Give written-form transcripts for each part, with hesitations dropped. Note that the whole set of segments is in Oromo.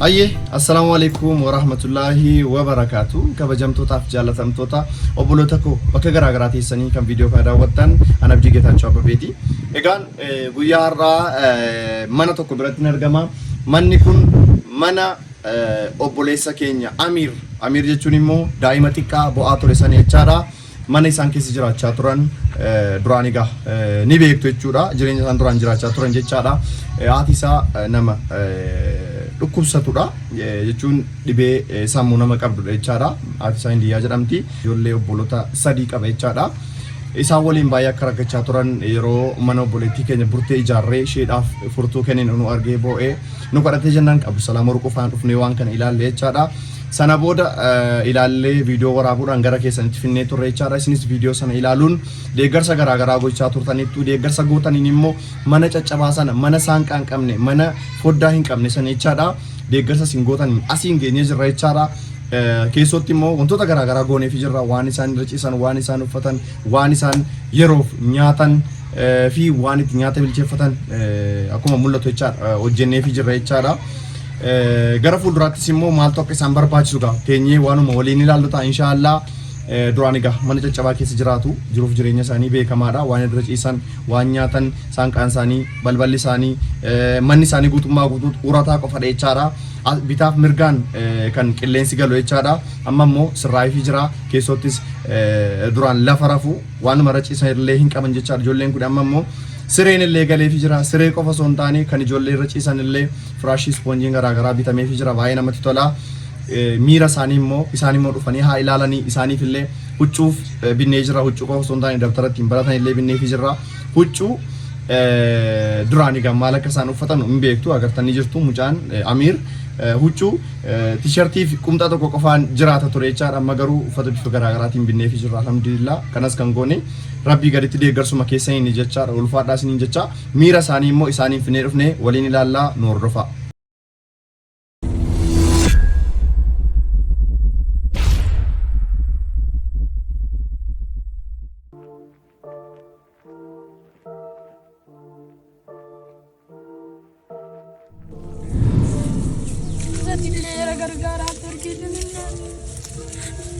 Ayyee, assalaamu alaikum warahmatullaahi wabarakaatu. Kabajamtootaaf jaalatamtoota obboloota koo bakka garaa garaa teessanii kan viidiyoo kana daawwattan, ana Abdii Geetaachoo Abbabeeti. Egaan guyyaa har'aa mana tokko biratti hin argama. Manni kun mana obboleessa keenya Amiir. Amiir jechuun immoo daa'ima xiqqaa bo'aa ture sana jechaadha. Mana isaan keessa jiraachaa turan duraan egaa ni beektu jechuudha. Jireenya isaan duraan jiraachaa turan jechaadha. Haati isaa nama dhukkubsatudha. Jechuun dhibee sammuu nama qabdudha jechaadha. Haati isaa Hindiyyaa jedhamti. Ijoollee obboloota sadii qaba jechaadha. Isaan waliin baay'ee akka rakkachaa turan yeroo mana obboleettii keenya burtee ijaarree isheedhaaf furtuu kenninu nu argee boo'ee nu kadhatee jennaan Abdusalaam Warquu faana dhufnee waan kana ilaalle jechaadha. Sana booda ilaallee viidiyoo waraabuudhaan gara keessanitti finnee turre jechaadha. Isinis viidiyoo sana ilaaluun deeggarsa garaa garaa gochaa turtanittu. Deeggarsa gootaniin immoo mana caccabaa sana, mana saanqaa hin qabne, mana foddaa hin qabne sana jechaadha. Deeggarsa isin gootaniin asiin geenyee jirra jechaadha. Keessootti immoo wantoota garaa garaa gooneefii jirra. Waan isaan irra ciisan, waan isaan uffatan, waan isaan yeroof nyaatan fi waan itti nyaata bilcheeffatan akkuma mul'atu jechaadha hojjenneefii jirra jechaadha. Gara fuulduraattis immoo maaltu akka isaan barbaachisu gaa teenyee waanuma waliin ilaallu ta'a inshaallah. Duraan egaa mana caccabaa keessa jiraatu, jiruuf jireenya isaanii beekamaadha. Waan irra ciisan, waan nyaatan, saanqaan isaanii, balballi isaanii, manni isaanii guutummaa guutuutti urataa qofa jechaadha. Bitaaf mirgaan kan qilleensi galu jechaadha. Amma immoo sirraayifii jira. Keessoottis duraan lafa rafu, waanuma irra ciisan illee hin qaban jechaadha ijoolleen kun. Amma immoo sireen illee galeefii jira. Siree qofa osoo hin taane kan ijoollee irra ciisan illee firaashii, ispoonjiin garaagaraa bitameefii jira. Baay'ee namatti tola. Miira isaanii immoo isaan immoo dhufanii haa ilaalanii. Isaaniif illee huccuuf binnee jira. Huccuu qofa osoo hin taane dabtara ittiin baratan illee binneefii jirra. Huccuu duraan egaa maal akka isaan uffatan hin beektu, agartanii jirtu. Mucaan Amiir huccuu tishartii fi qumxaa tokko qofaan jiraata ture jechaadha. Amma garuu uffata bifa garaagaraatiin binneefii jirra, alhamdulillah. Kanas kan goone rabbii gaditti deeggarsuma keessaniin jechaadha. Ulfaadhaa isiniin jecha. Miira isaanii immoo isaaniin finnee dhufne waliin ilaallaa, nu hordofaa. Zatillee jara gargaaraa turkiitiin hin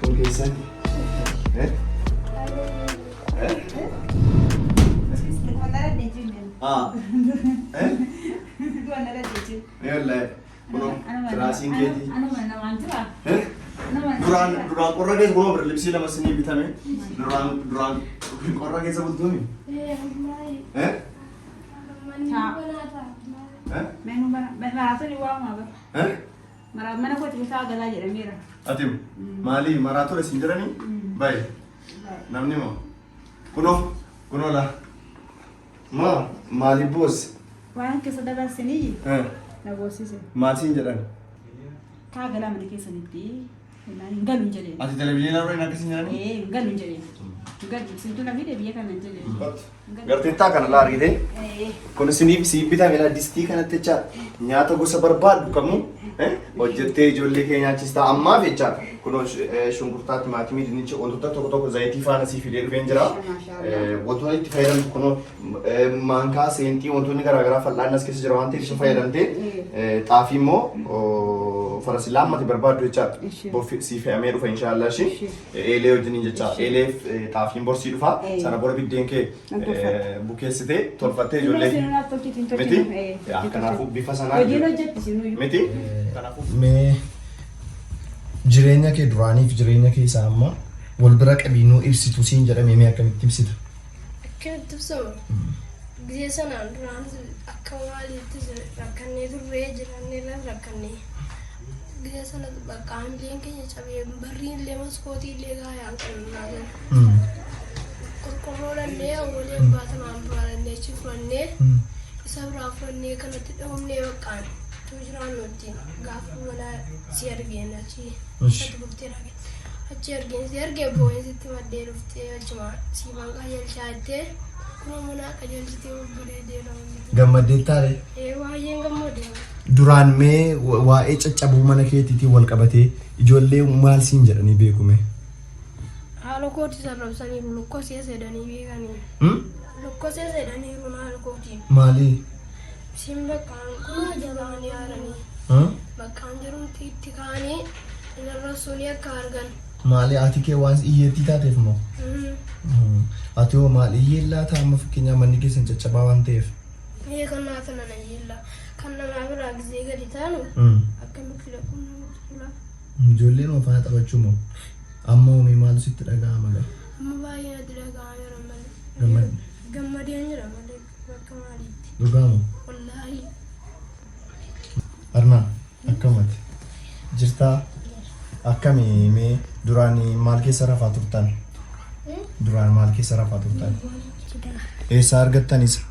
Kun keessan. Eh? Eh? Ah. Eh? Wallahi. Kunoo firaasiin keetii. Eh? Duraan duraan qorra keessa, kunoo libsii lama sinii bitame. Duraan duraan qorra keessa bultuumi. Eh? Eh? Eh? Mana kooti bitaa galaa jedhameera. Ati maali maraatudha isin jedhanii? Bayi. Namni moo? Kunoo kunoo laa. Maa maaliif boosse? Waan keessa dabarsinii na boossise. Maal siin jedhan? Kaa galaa mana keessanitti jennaan hin galu hin jedheen. Ati televizyiinii ilaaluu hin akkasiin jedhanii? Ee, hin galu hin jedheen. Hin galu sintu na fide biyya kana hin jedheen. Garteettaa kana laa argitee? Ee. Kun isiniif siif bitame laa, distii kanatti jecha nyaata gosa barbaaddu kamuu hojjettee ijoollee kee nyaachistaa ammaaf jecha. Kunoo shunkurtaa, timaatimii, dinnicha, wantoota tokko tokko zayitii faana sii fidee dhufeen jira. Wantoota itti fayyadamtu kunoo maankaa, seenxii, wantoonni garaagaraa fal'aanni as keessa jira waan ta'eef isa fayyadamtee xaafii immoo Farasillaa ammati barbaaddu jechaadha. Ishee. Bor sii fe'amee dhufa inshaallah ishii. Ishee. Eelee wajjiniin jecha. Eeleef xaafiin borsii dhufa. Sana booda biddeen kee Nan tolfadha. bukeessitee tolfattee ijoollee. Ijoollee tolchitiin Miti? tolchitiin. Yaa, kanaafuu bifa sanaan Hojiin hojjetti sinuyyuu. Miti? Kanaafuu mee jireenya kee duraaniif jireenya kee isaa amma wal bira qabii nuu ibsitu siin jedhame mee akkamitti ibsita? Akkamitti ibsama? Gizee sanaan duraan akka maaliitti rakkannee turree jiraanneerra rakkannee. Gizee sana bakka hamileen keenya cabee barriin illee maskootii illee gaayaan qabnaa sana. Qorqorroo dhannee awwalee abbaa tanaan biraa dhannee achi furannee isa biraa furannee kanatti dhahumnee baqqaan utuu jiraannu ittiin gaafa mana si argeen achi ati dhuftee dhaqe. Achi argeen si argee boo'ee sitti maddee dhuftee achuma siimaan qajeelchaa jettee kunoo mana qajeelchitee babbareedee nama. Gammaddee taare? Ee baay'een gammadee. Duraan mee waa'ee caccabuu mana keetiitiin wal qabatee ijoollee maal siin jedhanii beeku mee? Haala kooti sarrabsaniiru lukkosee sedanii beekanii. Lukkosee sedhaniiru haala kootiin. Maalii? Siin bakkaan kunoo jabaanii haaranii. Bakkaan jirumti itti ka'anii narrasuunii akka argan. Maali haati kee waan hiyyeettii taateef moo? Ati hoo maal hiyyeen laata amma fakkeenyaaf manni keessan caccabaa waan ta'eef? Mee kan naa tana na yeella. Kan namaa biraa gizee gadi taanu akkamitti dhaquun namatti tola. Ijoolleen hoo faana taphachuu moo? Amma hoo mee maaltu sitti dhaga'ama gaa? Amma baay'ee natti dhaga'ameera malee. Gammadeen jira malee bakka maaliitti. Dhugaa moo? Wallaahi. Arnaa akkamati? Jirtaa? Akkami mee duraan maal keessa rafaa turtan? Duraan maal keessa rafaa turtan? Eessaa argattan isa?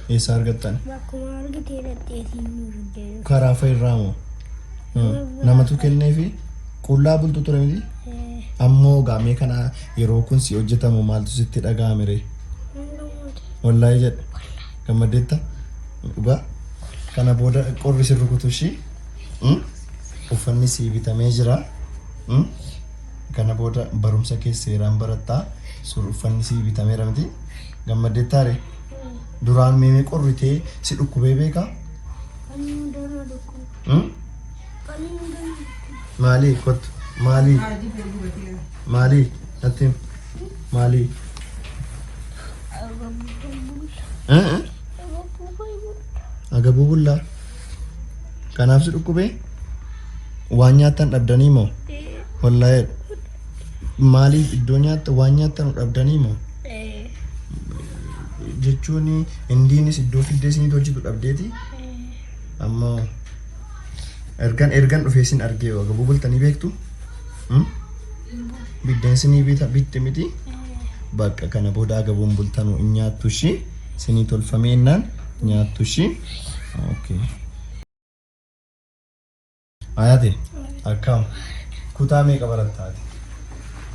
Eessaa argattan? Bakkuma argitee dhaqxeetiin nuuf hojjetu. Karaa fa'a irraa moo? Namatu kenneefi qullaa bultu ture miti? Ammoo gaamee kana yeroo kun si hojjetamu maaltu sitti dhaga'ame ree? Wallaahi jedhe. Gammaddeetta? Dhugaa? Kana booda qorri si rukutu ishii? Uffanni sii bitamee jira. Kana booda barumsa kee seeraan barattaa. Sur uffanni sii bitameera miti? Gammaddeettaa ree? Duraan meemee qorritee si dhukkubee beekaa? Maalii kottu? Maalii? Maalii? Natti himi. Maalii? Eh? Agabuu bullaa. Kanaaf si dhukkubee? Waan nyaattan dhabdanii moo? Wallaahi. Maaliif iddoo nyaatta waan nyaattan dhabdanii moo? Jechuun indiinis iddoo fiddee isinii tolchitu dhabdeeti. Ammoo ergan ergan dhufee isin argee agabuu bultanii beektu? Biddeen sinii bita bitte miti? Bakka kana booda agabuun bultanu hin nyaattu ishii. Sinii tolfamee innaan nyaattu ishii. Okay. Ayate akkam kutaa meeqa baratta ati?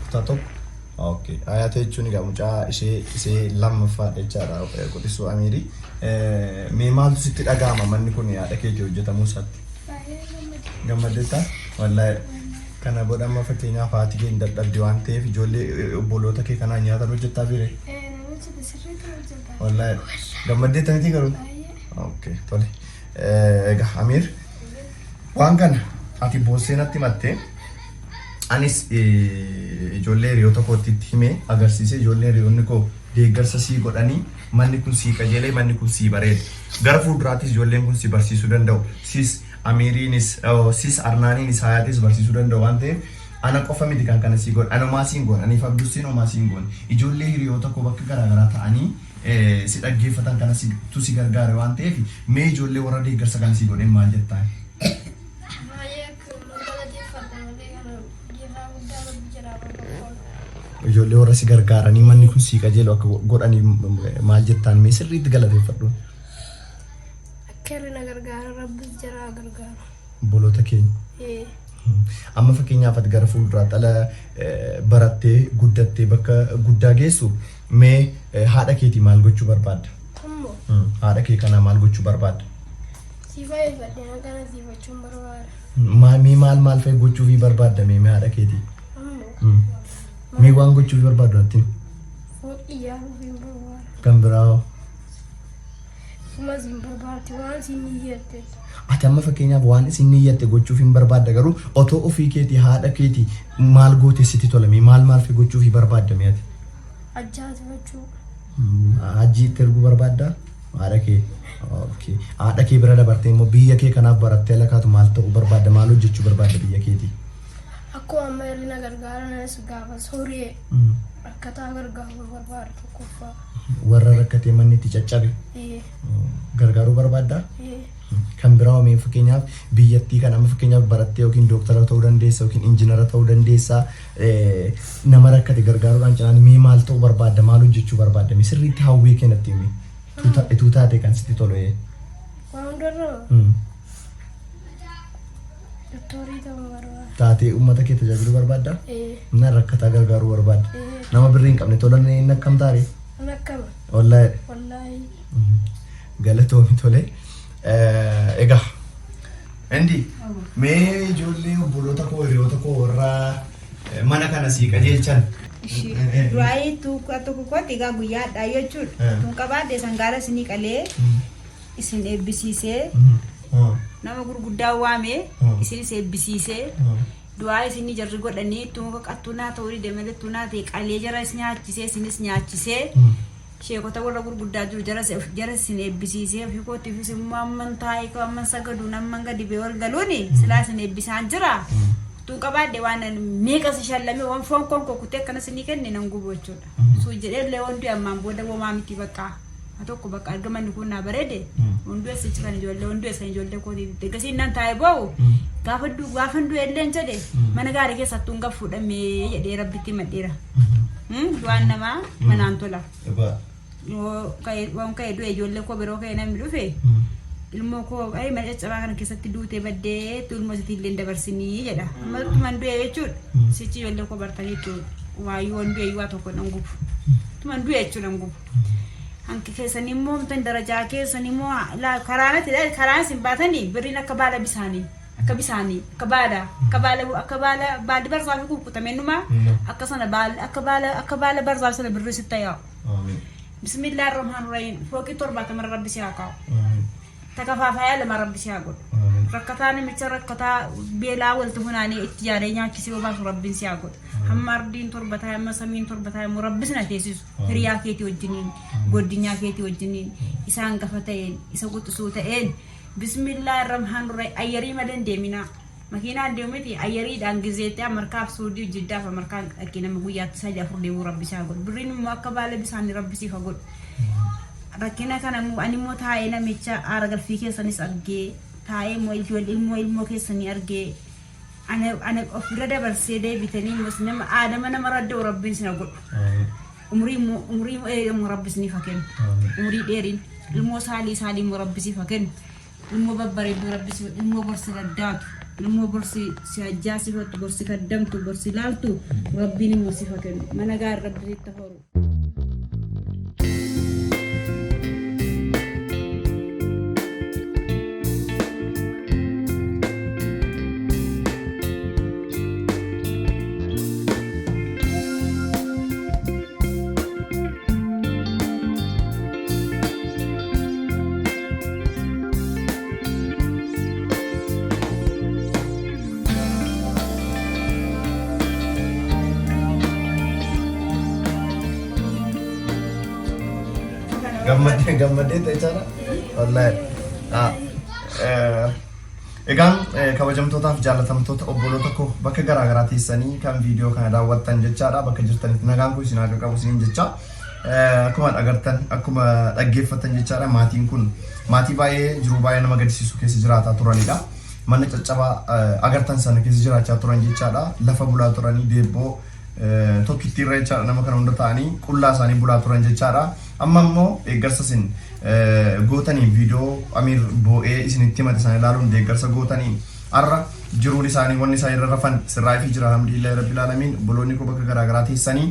Kutaa tokko? Okay. Ayate jechuun egaa mucaa ishee ishee lammaffaadha jechaadha quxisuu Amiiri. Mee maaltu sitti dhaga'ama manni kun haadha keetii hojjetamuu isaatti? Gammaddeetta? Wallaahi. Kana booda amma fakkeenyaaf haati kee hin dadhabdi waan ta'eef ijoollee obboloota kee kanaan nyaatan hojjettaa fiire? Wallaahi. Gammaddeetta miti garuu? Okay, tole. Egaa Amiir waan kana ati boossee natti himatte anis ijoollee hiriyoota kootti itti himee agarsiisee ijoollee hiriyoonni koo deeggarsa sii godhanii manni kun sii qajeelee manni kun sii bareeda. Gara fuulduraattis ijoolleen kun si barsiisuu danda'u. Sis Amiiriinis sis Arnaaniinis Hayaatis barsiisuu danda'u waan ta'eef ana qofa miti kan kana sii godhe. Ani homaa siin goone. Aniif Abdussiin homaa siin goone. Ijoollee hiriyoota koo bakka garaagaraa ta'anii si dhaggeeffatan kana tu si gargaare waan ta'eef mee ijoollee warra deeggarsa kana sii godheen maal jettaan? Baay'ee akka galateeffadha malee kana geefaa guddaa rabbi jalaa barbaadu. Ijoollee warra si gargaaranii manni kun sii qajeelu akka godhanii maal jettaan mee sirriitti galateeffadhu. Akka irri na gargaara rabbis jaraa gargaaru. Obboloota keenya. Ee. Amma fakkeenyaaf ati gara fuulduraatti ala barattee guddattee bakka guddaa geessu mee haadha keetii maal gochuu barbaadda? Ammoo Haadha kee kanaa maal gochuu barbaadda? si fayyadadhee akkana siifachuun barbaada. Mee maal maal fa'i gochuufii barbaadda mee mee haadha keetii? Ammoo Mee waan gochuufii barbaaddu natti himi. fooqii ijaaruuf hin barbaada. Kan biraa hoo? Akkuma isin barbaadde waan isin niyyatte. Ati amma fakkeenyaaf waan isin niyyatte gochuuf hin barbaadda garuu otoo ofii keetii haadha keetii maal goote sitti tola mee maal maal fi gochuufii barbaadda mee ati? Hajjaa tufachuu. Hajjii itti erguu barbaadda? Haadha kee. Okay. Haadha kee bira dabartee immoo biyya kee kanaaf barattee ala kaatu maal ta'uu barbaadda? Maal hojjechuu barbaadda biyya keetii? Akkuma amma irri na gargaara nanis gaafa sooriyee rakkataa gargaaruu barbaada tokkoffaa. Warra rakkatee manni itti caccabe Ee, gargaaruu barbaaddaa? ee. Kan biraa mee fakkeenyaaf biyyattii kana amma fakkeenyaaf barattee yookiin dooktara ta'uu dandeessa yookiin injinara ta'uu dandeessa nama rakkate gargaaruudhaan cinaan mee maal ta'uu barbaadda maal hojjechuu barbaadda mee sirriitti hawwii kee natti himi ituu taate kan sitti tolu ee. Waan hundarra doktoorii ta'uu barbaada. Taatee uummata kee tajaajiluu barbaadda? Ee, Na rakkataa gargaaruu barbaadda. Ee. Nama birrii hin qabne tola inni akkam taare? An akkama. Wallaahi. Wallaahi. Galatoomi tole. Egaa. Indi mee ijoollee obboloota koo hiriyoota koo warra mana kana sii qajeelchan. Du'aayii tokko kootti egaa guyyaa hadhaa jechuudha. Tun qabaadhe sangaara isinii qalee isin eebbisiisee nama gurguddaa waamee isinis eebbisiisee du'aa isinii jarri godhanii tun qattuu naa ta'uu dide malee tunaa ta'e qalee jara nyaachisee isinis nyaachisee sheekota warra gurguddaa jiru jara jara isin eebbisiisee ofii kootiifis immoo amman taa'ee amman sagaduun amman gadi bee wal galuuni silaa isin eebbisaan jira. Tun qabaadhe waan meeqa si shallame waan foon koon kutee akkana isinii kenne nan gubu jechuudha. Suu jedhee illee wanti ammaan booda womaa miti bakka. Haa tokko bakka erga manni kun naa bareede hunduu asichi kan ijoollee hunduu kan ijoollee kootii gasiin nan taa'ee boo'u gaafa du gaafa du'e illee jedhe mana gaarii keessattuu hin fuudhamee jedhee rabbitti madheera. Du'aan namaa manaan tola. Yoo waan ka'e du'e ijoollee koo biroo ka'e namni dhufe ilmoo koo ay mana caccabaa kana keessatti duutee baddee ilmoo isitti illee dabarsinii jedha. Amma tuman du'e jechuudha. Sichi ijoollee koo bartanii jechuudha. Waayyuu waan du'e waa tokko nan gubu. Tuman du'e jechuudha nan gubu. Hanki keessanii immoo tan darajaa keessanii immoo karaa natti karaan isin baatanii birriin akka baala bisaanii akka bisaanii akka baala akka baala akka baala baalli barzaafii kukkutamee numa akka sana baala akka baala akka baala barzaaf sana birrii sitti yaa'u. Bismillaahi rahmaan rahiim fooqii 70 rabbi si haa kaa'u. Takafaafayaa lama rabbi si haa godhu. Rakkataa namicha rakkataa beelaa walitti funaanee itti yaadee nyaachisee obaasu rabbiin si haa godhu. Hamma ardiin torba taa'e hamma samiin torba taa'e immoo rabbi si na teessisu. Hiriyaa keetii wajjiniin godinyaa keetii wajjiniin isa hangafa ta'een isa quxisuu ta'een bismillaahi rahmaan rahiim ayyarii malee hin deeminaa. Makiinaan deemu miti ayyariidhaan gizeetti Amarkaaf Suudii Jiddaaf Amarkaan dhaqee nama guyyaatti sadii afur deemuu rabbi isaa godhu. Birriin immoo akka baala bisaanii rabbi siif haa godhu. Rakkina kana immoo ani immoo taa'ee namicha aara galfii keessanis argee taa'ee immoo ijoollee ilmoo ilmoo keessanii argee ana ana of bira dabarsee deebitanii immoo nama aadama nama radda'u rabbiin isin haa godhu. Umurii immoo umurii immoo rabbi isiniif haa kennu. Umurii dheeriin ilmoo saalii saalii immoo rabbi siif haa kennu. Ilmoo babbareedduu rabbi si ilmoo borsi raddaatu ilmoo borsi si hajjaa sifattu borsi kaddamtu borsi laaltu rabbiin immoo siif haa kennu. Mana gaarii rabbi sitti horu. Gammaddee gammaddee ta'e jechaadha. Wallaahi. Egaan kabajamtootaaf jaalatamtoota obboloota koo bakka garaa garaa teessanii kan viidiyoo kana daawwattan jechaadha. Bakka jirtanitti nagaan koo isin haa qaqqabu isiniin jecha. Akkuma agartan akkuma dhaggeeffattan jechaadha maatiin kun maatii baay'ee jiruu baay'ee nama gaddisiisu keessa jiraataa turanidha. Mana caccabaa agartan sana keessa jiraachaa turan jechaadha. Lafa bulaa turanii deebboo tokkittii irra jechaadha nama kana hunda ta'anii qullaa isaanii bulaa turan jechaadha. Amma immoo deeggarsa isin gootaniin viidiyoo Amiir boo'ee isinitti himate sana ilaaluun deeggarsa gootaniin har'a jiruun isaanii wanni isaan irra rafan sirraa'eefii jira alhamdulillahi rabbil aalamiin obboloonni koo bakka garaa garaa teessanii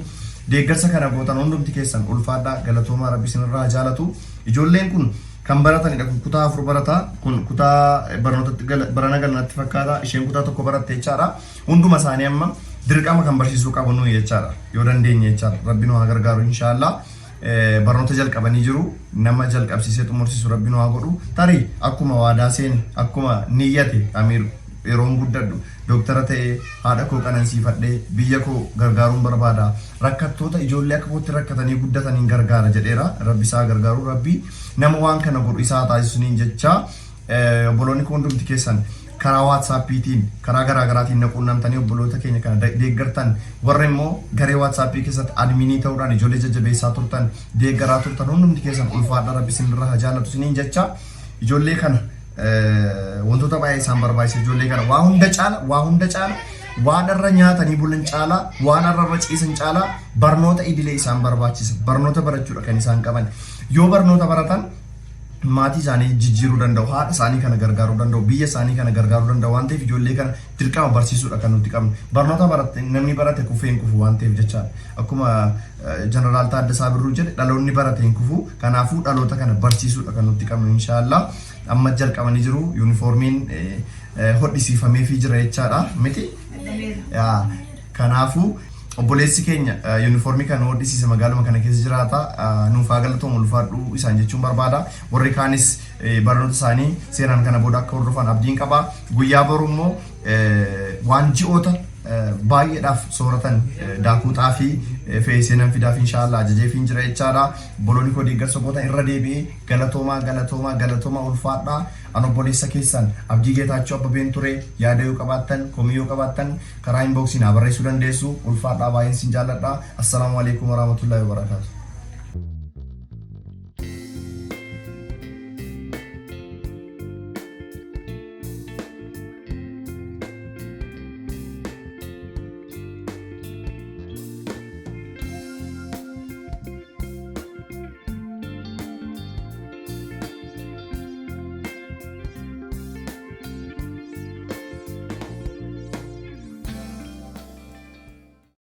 deeggarsa kana gootan hundumti keessan ulfaadhaa galatoomaa rabbi isinirraa haa jaalatu ijoolleen kun kan baratanidha kun kutaa afur barata kun kutaa barnootatti barana galanatti fakkaata isheen kutaa tokko baratte jechaadha hunduma isaanii amma dirqama kan barsiisuu qabu nuyi jechaadha yoo dandeenye jechaadha rabbi nu haa gargaaru inshaallah. Barnoota jalqabanii jiru. Nama jalqabsiisee xumursiisu Rabbi nu haa godhu. Tarii akkuma waadaa seene, akkuma niyyate Amiir, yeroon guddadhu dooktara ta'ee haadha koo qanansiifadhee biyya koo gargaaruun barbaada. Rakkattoota ijoollee akka kootti rakkatanii guddataniin gargaara jedheera. Rabbi isaa gargaaru, Rabbi nama waan kana godhu isaa taasisuniin jecha. Obboloonni koo hundumti keessan karaa WhatsAppiitiin, karaa garaa garaatiin na quunnamtanii obboloota keenya kana deeggartan, warra immoo garee WhatsAppii keessatti adminii ta'uudhaan ijoollee jajjabeessaa turtan, deeggaraa turtan, hundumti keessan ulfaadha, Rabbi isinirra haa jaallatu isiniin jecha. Ijoollee kana wantoota baay'ee isaan barbaachisa. Ijoollee kana waa hunda caala, waa hunda caala, waan irra nyaatanii bulan caala, waan irra irra ciisan caala barnoota idilee isaan barbaachisa. Barnoota barachuudha kan isaan qaban. Yoo barnoota baratan maatii isaanii jijjiiruu danda'u, haadha isaanii kana gargaaruu danda'u, biyya isaanii kana gargaaruu danda'u waan ta'eef, ijoollee kana dirqama barsiisuudha kan nuti qabnu. Barnoota baratte, namni barate kufee hin kufu waan ta'eef jechaadha. Akkuma Jeneraal Taaddasaa Birruu jedhe, dhaloonni barate hin kufu. Kanaafuu dhaloota kana barsiisuudha kan nuti qabnu inshaallah. Amma jalqabanii jiru, yuunifoormiin hodhisiifameefii jira jechaadha miti? Yaa, kanaafuu obboleessi keenya yuunifoormii kana hodhisiise magaaluma kana keessa jiraata. Nuuf haa galatoomu, ulfaadhu isaan jechuun barbaada. Warri kaanis barnoota isaanii seeraan kana booda akka hordofan abdiin qaba. Guyyaa boru immoo waan ji'oota baay'eedhaaf sooratan, daakuu xaafii fe'isee nan fidaaf inshaallah, ajajeefiin jira jechaadha. Obboloonni koo deeggarsa gootan irra deebi'ee galatoomaa, galatoomaa, galatoomaa, ulfaadhaa. An obboleessa keessan Abdii Geetaachoo Abbabeen ture. Yaada yoo qabaattan, komii yoo qabaattan, karaa inboxii naa barreessuu dandeessu. Ulfaadhaa, baay'een sin jaalladha. Assalaamu alaikum warahmatullahi wabarakaatu.